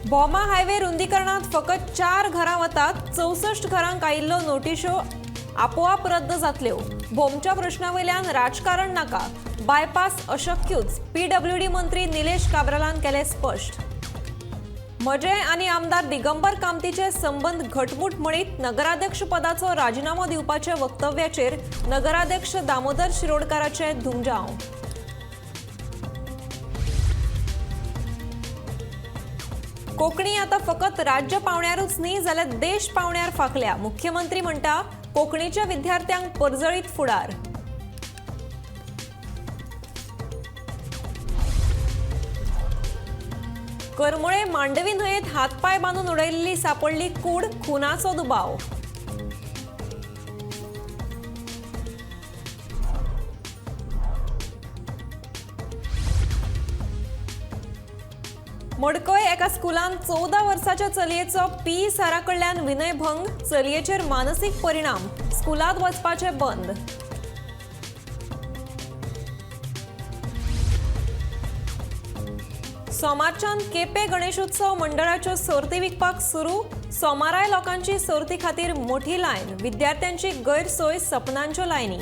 Bhoma highway रुंदीकरणात फकत 4 घरां वतात, 64 घरांक आयिल्लो नोटिशो आपोआप रद्द जातल्यो। भोमच्या प्रश्नावयल्यान राजकारण नाका, बायपास अशक्यूच, पीडब्ल्यूडी मंत्री निलेश काब्रालान केलें स्पश्ट। म्हजे आनी आमदार दिगंबर कामतीचे संबंद घटमूट म्हणीत नगराध्यक्ष पदाचो राजिनामो दिवपाच्या वक्तव्याचेर नगराध्यक्ष दामोदर शिरोडकाराचे धुमजाव। कोंकणी आता फकत राज्य पावण्यारूच न्ही जाल्यार देश पावण्यार फाकल्या, मुख्यमंत्री म्हणटा कोंकणीच्या विद्यार्थ्यांक परजळीत फुडार। करमुळे मांडवी न्हंयेत हातपाय बांदून उडयल्ली सापडली कूड, खुनाचो दुबाव। मडकय एका स्कुलान 14 वर्साच्या चलयेचो पी सरा कडल्यान विनयभंग, चलयेचेर मानसीक परिणाम, स्कुलांत वचपाचें बंद। सोमारच्यान केपे गणेशोत्सव मंडळाच्यो सोर्ती विकपाक सुरू, सोमाराय लोकांची सोर्ती खातीर मोठी लायन, विद्यार्थ्यांची गैरसोय सपनांच्यो लायनी।